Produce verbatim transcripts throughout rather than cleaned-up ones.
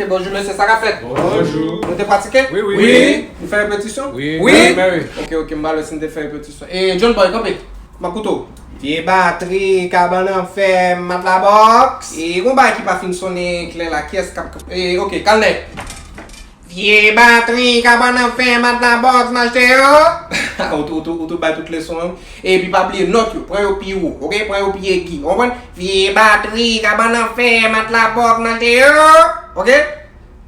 Bonjou mesye, sa k ap fèt? Bonjou. Nou te pratike? Wi, wi. Wi. Nou fè repetisyon? Wi. Wi. Mary. Ok, ok, m pa wè si n te fè repetisyon. E John Boy, kanpe. M ap koute w. Vye batri, kabann an fè, matla bòks. E gon bagay ki pa fin sonnen klè la, kiyès k ap, e, ok, Kalnè. Vye batri, kabann an fè, matla bòks, m achte yo. Ou tou, ou tou, ou tou bay tout leson an. Epi pa bliye nòt yo, pran yo pi wo, ok? Pran yo pi egi, w konprann? Vye batri, kabann an fè, matla bòks, m achte yo, ok?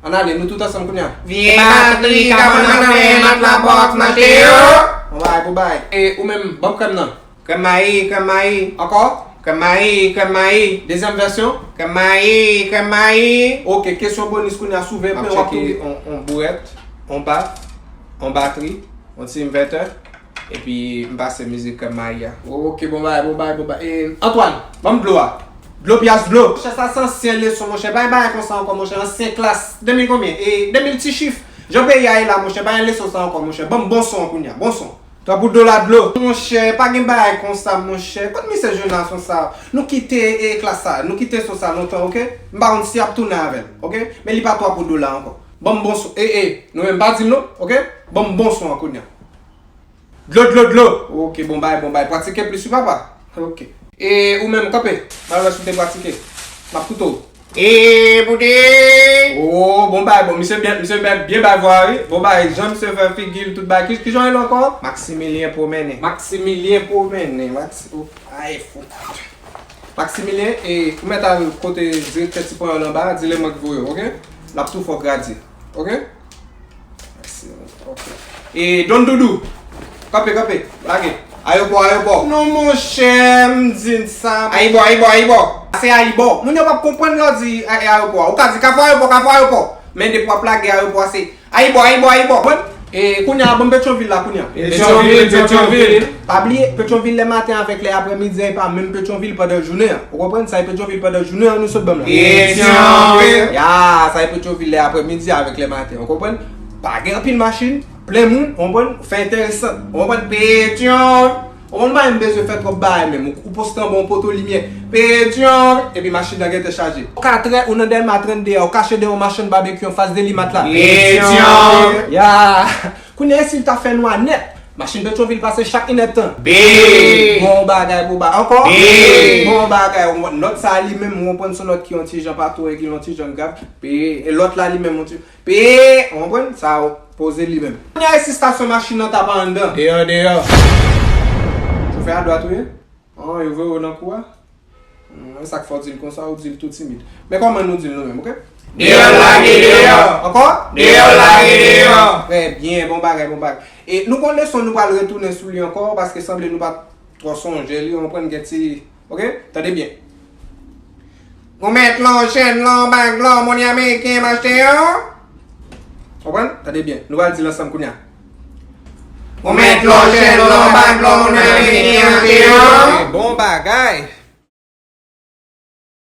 Ann ale, nou tout ansanm kounye a. Vye batri, kabann an fè, matla bòks, m achte yo. Bon bagay, bon bagay. E ou menm, ban m krèm nan. Krèm mayi, krèm mayi. Ankò? Krèm mayi, krèm mayi. Dezyèm vèsyon. Krèm mayi, krèm mayi. Ok, kesyon bonis kounye a, si w vle, m ap tcheke on, on bourèt, on baf, on batri, on ti envètè, epi m pase mizik krèm mayi a. Ok, bon bagay, bon bagay, bon bagay. E, Antoine, ban m dlo a. Dlo pyas dlo. Monchè, sa se ansyen leson, monchè. Pa gen bagay konsa ankò, monchè. Ansyen klas. De mil konbyen? E, de mil ti chif. Jan peyi a ye la, monchè. Pa gen leson sa ankò, monchè. Ban m bon son an kounye a. Bon son. Twòp ou dlo la dlo. Monchè, pa gen bagay konsa, monchè. Kot misye jwenn leson sa? Nou kite, e, klas sa. Nou kite son sa lontan, ok? M pa konn si y ap tounen avè l, ok? Men li pa twòp ou dlo la ankò. Ban m bon son. E, e, nou menm pa di l non, ok? Ban m bon son an kounye a. Dlo, dlo, dlo. Ok, bon bagay, bon bagay. Pratike plis wi papa. Ok. E ou menm, kanpe. M al wè si w te pratike. M ap koute w. E boute. Oh, bon bagay, bon, misye byen, misye byen, byen bay vwa wi. Bon bagay, jan misye fè figi l, tout bagay. Ki, ki jan l rele ankò? Maximilien Promennen. Maximilien Promennen. Max, oh, ay, fou. Maximilien, e ou mèt al kote direktè Ti Panyòl anba a, di l e mwen ki voye w, ok? L ap tou fè w gradye, ok? Maximilien, ok. E Don Doudou, kanpe, kanpe, lage. Ayewopò, ayewopò. Non, monchè, m di n sa. Ayibò, ayibò, ayibò. Se ayibò. Moun yo p ap konprann lè w di a-, ayewopò a. Ou ka di kafou ayewopò, kafou ayewopò. Men depi w ap lage ayewopò a, se Ayibò, ayibò, ayibò. Bon, e kounye a, ban m Petyonvil la, kounye a. Petyonvil, Petyonvil. Pa bliye, Petyonvil lè maten avèk lè aprèmidi a, e pa menm Petyonvil pandan jounen an. Ou konprann? Sa e Petyonvil pandan jounen an, nou sot ban m la. Petyonvil. Ya, sa e Petyonvil lè aprèmidi a avèk lè maten, ou konprann? Pa gen anpil machin, plen moun, ou konprann? Fè enteresan, ou konprann? Petyon. Ou konn pa menm bezwen fè twòp bagay menm. Ou, ou poste anba yon poto limyè. Petyon! Epi machin nan gentan chaje. Katrè, ou nan Dèlma trannde a, ou kache dèyè yon machann babekyou anfas de Limat la. Petyon! Ya! Kounye a, si l ta fè nwa nèt, machin Petyonvil pase chak inèdtan. Bon bagay, bon bagay. Ankò? Bon bagay. Ou konprann? Nòt sa a li menm, ou konprann, se yon nòt ki yon ti jan pa twò egi, yon ti jan grav. Pe, e lòt la li menm, yon ti Pe, ou konprann? Sa yo poze li menm. Kounye a, e si stasyon machin nan ta pa anndan? Deyò, deyò. Chofè a dwat ou ye? An, yo voye w nan kou a? Hmm, e sa k fè w di l konsa, ou di l tou timid. Men kòman nou di l nou menm, ok? Deyò lage deyò. Ankò? Deyò lage deyò. Trè byen, bon bagay, bon bagay. E nou gon leson nou pral retounen sou li ankò, paske sanble nou pa t twò sonje li, ou konprann, gen ti Ok? Tande byen. Ou mèt lan, chèn lan, bag lan, money ameriken, m achte yo. Konprann? Tande byen. Nou pral di l ansanm kounye a. Ou mèt lan, chèn lan, bag lan, money ameriken, m achte yo. Bon bagay.